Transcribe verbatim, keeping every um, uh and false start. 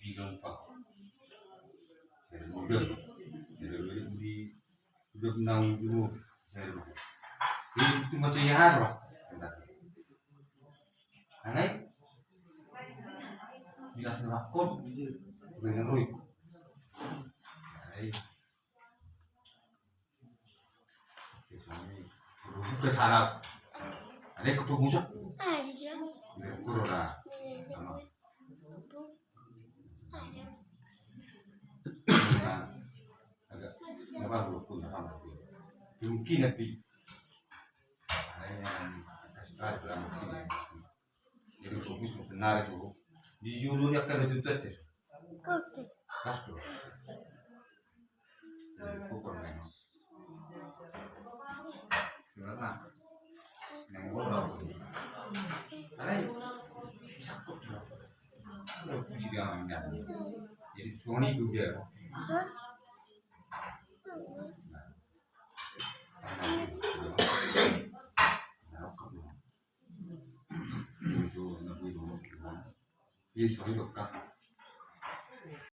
Di gampang. Jadi modal. Jadi di udah naung dulu. Jadi itu macam yang harus. Angai. Jelas rakop. Dengan rui. Angai. Bukan salah. Ada kepengusak. Ada. Kurang. Sama. Agak apa, belum pun apa masih. Mungkin nanti. Ada yang kasih tahu, mungkin. Jadi fokus ke benar itu. Di julu dia akan dituntut ya. Oke. Pas tuh. Jadi, pokok memang. Gimana? Yang gua tahu. Karena sakit tuh. Kalau puji dia nggak. Jadi suami itu dia. Hah? Nah. Nah, Yesus, anak gue dulu, gimana? Yesus, ayo, Kak.